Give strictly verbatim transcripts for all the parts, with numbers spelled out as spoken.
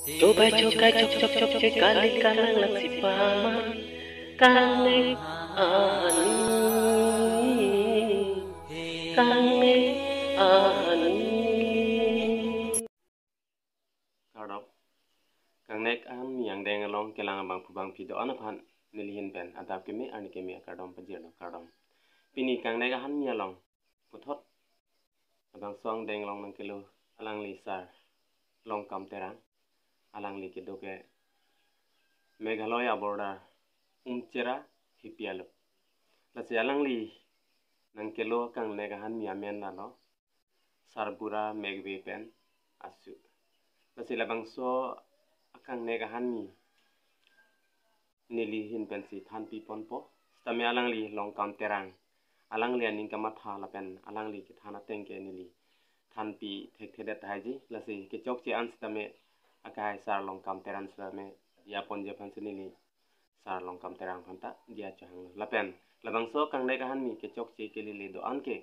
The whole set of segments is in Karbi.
Tobai chokai chok chok chok che kali kalang laksi paman. Kangnek ahan mi, kangnek ahan mi. Kardom. Kangnek ahan mi angdeng along kelang abangphu bangphi do-an aphan nelihin pen adap keme arni keme akardom pajirlo, kardom. Pini kangnek ahan mi along puthot labangso angdeng along nangkelo alangli sar Longkam Terang. Alangli kedo ke Meghalaya border Umchera hipi alo. Lasi alangli nangkelo kangnek ahan mi amen lalo Sarbura Megbe pen Asu. Lasi labangso akangnek ahan mi nelihin pensi thanpi ponpo. Sitame alangli Longkam Terang, alangli aning kamatha lapen alangli kethan ateng ke neli thanpi thekthedet tahai ji. Lasi kechokche an sitame akahai sar Longkam Terang sitame diya ponji aphansi neli sar Longkam Terang aphanta diya chohanglo. Lapen labangso kangnek ahan mi kechokche kelele do-an ke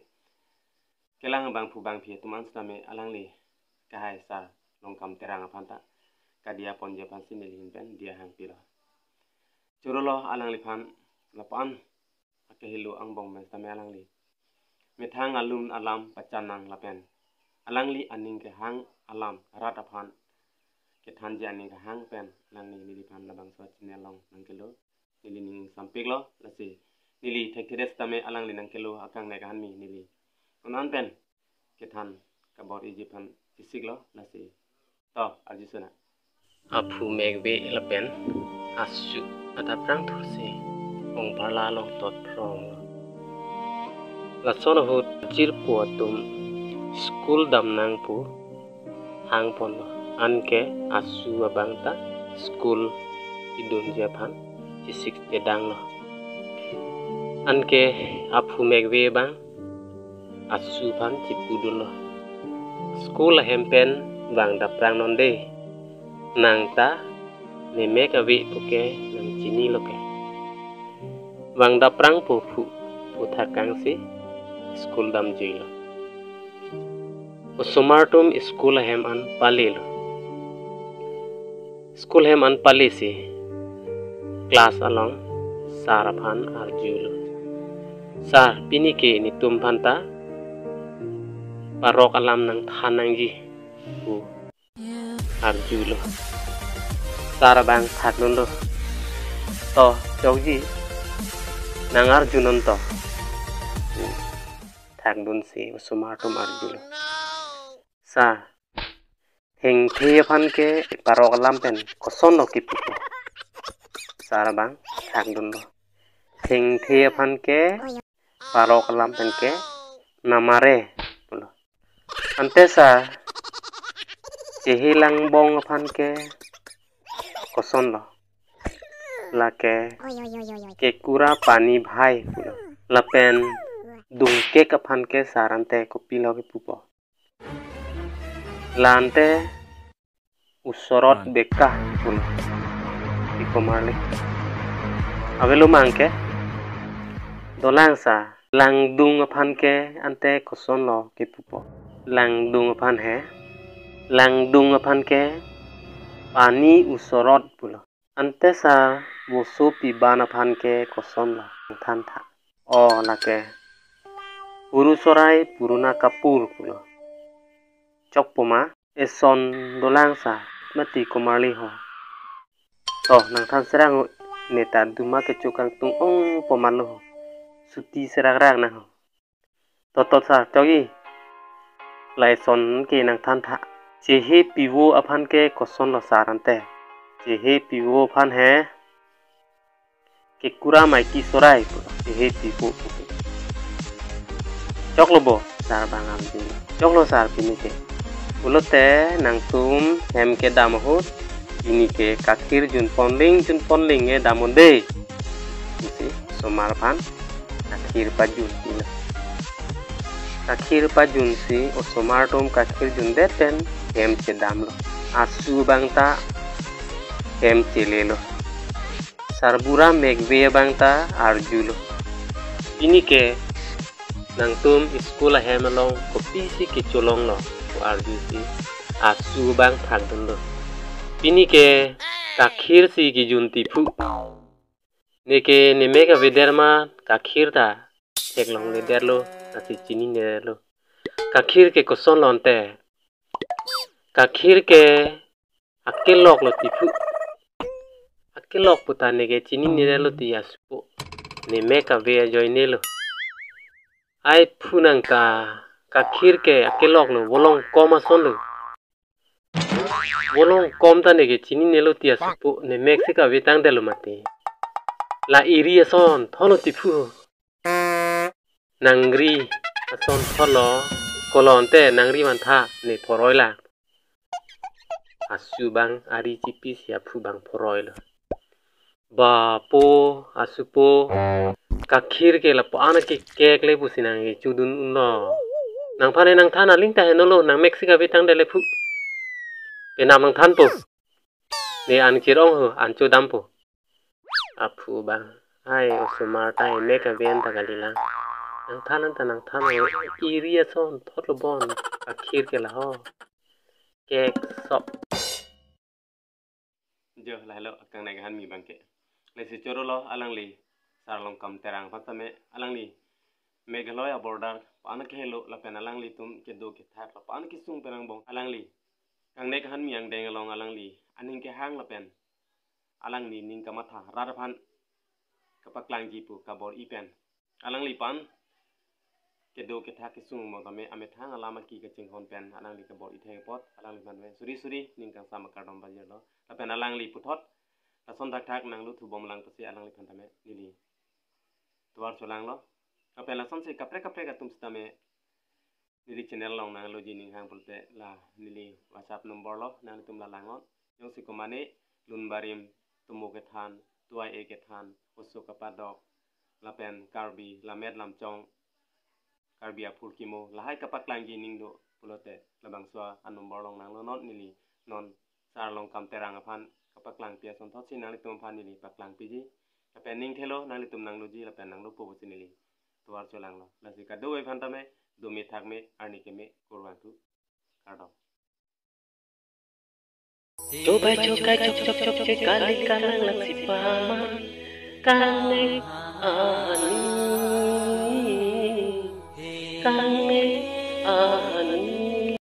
kelang abangphu bangphi atum an sitame alangli kahai sar Longkam Terang aphanta kadiya ponji aphansi nelihin pen diya hangpilo. Chorolo alangliphan lapu-an akehelo angbong pen sitame alangli methang alun alam pachan nang lapen alangli aning kehang alam rat aphan kethanji aning kehang pen alangli neliphan labangso channel along nangkelo. Neli ning sampiklo, lasi neli thekthedet sitame alangli nangkelo akangnek ahan mi neli un-an pen kethan kabor-iji aphan chisiklo. Lasi to arju sona. Aphu Megbe lapen Asu. Adap rang thursi ong parla along tot prong. Lason ahut jirpo atum school dam nang pu hang ponlo. Anke Asu abang ta school idunji aphan chisik chedanglo. Anke Aphu Megbe abang Asu aphan chipudunlo. School ahem pen vangdap prang non de. Nang ta nemek ave puke nang chinilo ke. Vangdap prangpo phu, pu thakangsi school damjuilo. Osomar atum school ahem an palelo. School ahem an palesi class along sar aphan arjulo. Sar, pini ke netum aphanta parok alam nangthan nangji, pu arjulo. Sar abang thakdunlo. To, chokji, nang arjunon to. Thakdunsi osomar atum arjulo. Sar, thengthe aphan ke parok alam pen kosonlo kipupo? Sar abang thakdunlo. Thengthe aphan ke parok alam pen ke namare pulo. Ante sar, chehe langbong aphan ke kosonlo? Lake kekura pani bhai pulo. Lapen dungkek aphan ke sar ante kopilo kipupo? La ante usorot beka pulo. Iko marli. Avelo mang ke? Dolang sar, langdung aphan ke ante kosonlo kipupo? Langdung aphan he, langdung aphan ke pani usorot pulo. Ante sar, voso piban aphan ke kosonlo? Than tha. O, lake Purusorai puruna kapur pulo. Chokpo ma? Eson dolang sar, mati komarli ho. To, nangthan serang ho, neta duma kecho kangtung ongpo ma lo ho. Suti serak rak nang ho. Totot sar, chokji. La eson ke nangthan tha. Chehe pivo aphan ke kosonlo sar ante? Chehe pivo aphan he, kekura maiki sorai pulo, chehe pivo puke. Choklo bo, sar abang arju. Choklo sar pini ke. Pulote nangtum hem kedam ahut, pini ke kakhir jun ponling, jun ponling e damnon de, pusi osomar aphan kakhir pajun pilo. Kakhir pajunsi osomar atum kakhir jundet pen hem chedamlo. Asu abang ta hem chelelo. Sarbura Megbe abang ta arjulo. Pini ke nangtum school ahem along kopisi kecholonglo, pu arjusi Asu abang thakdunlo. Pini ke kakhir si kejun ti phu. Neke nemek avedet ma kakhir ta theklongle detlo, lasi chinine detlo. Kakhir ke koson lo ante? Kakhir ke akelok lo ti phu. Akelok pu ta neke chinine detlo ti asupo. Nemek ave ajoine lo. Ai phu nang ta, kakhir ke akelok lo, volong kom ason lo. Volong kom ta neke chinine lo ti asupo, nemek si kave tangdetlo mati. La eri ason thotlo ti phu. Nangri ason thotlo, kolo ante nangri vantha ne phoroi la. Asu abang ari chipi si aphu abang phoroi lo. Ba po, asupo, kakhir ke lapu-an akekek le pusi nang kechudun unlo. Nangphan ne nangthan aling ta henolo, nangmek si kave tangdetlo phu. Penap nangthanpo. Ne an chirong ho, an chodampo. Aphu abang. Ai, osomar ta emek ave an ta kalilang. Nangthan an ta nangthan ho. Eri ason thotlo bon. Kakhir ke laho. Kek sop. Jo, lahelo kangnek ahanmi abang ke. Lasi choro lo alangli Sarlongkam Terang aphan tame, alangli Meghalaya border pan kehelo lapen alanglitum kedo kethak lapen kesung pen angbong alangli kangnek ahanmi angdeng along alangli aning kehang lapen alangli ning kamatha rat aphan kapaklangji pu kabor-i pen alangli pan kedo kethak kesung angbong tame amethang alam aki kachinghon pen alangli kabor-i thek apot alangliphan tame suri suri ning kangsam akardom pajirlo. Lapen alangli puthot lason thakthak nangluthubomlang pusi alangliphan tame neli tovar cholanglo. Lapen lasonsi kaprek kaprek atum sitame neli channel along nangloji ning hang pulote la neli WhatsApp number lo, nanglitum la langnon. Jongsi komane lun barim, tumo kethan, tuai e kethan, oso kapadok, lapen Karbi lamet lamchong, Karbi aphurkimo, lahai kapaklangji ning do pulote labangso a-number along nanglonon, neli non Sarlongkam Terang aphan kapaklangpi ason thotsi nanglitum aphan neli paklangpiji. Lapen ning thelo nanglitum nangloji lapen nanglopo pusi neli tovar cholanglo. Lasi kadokave aphan tame, dome thakme, arni keme, kurvangthu. Kardom. Chobai chokai chok chok chok che kali kalang laksi paman. Kangnek ani. Kangnek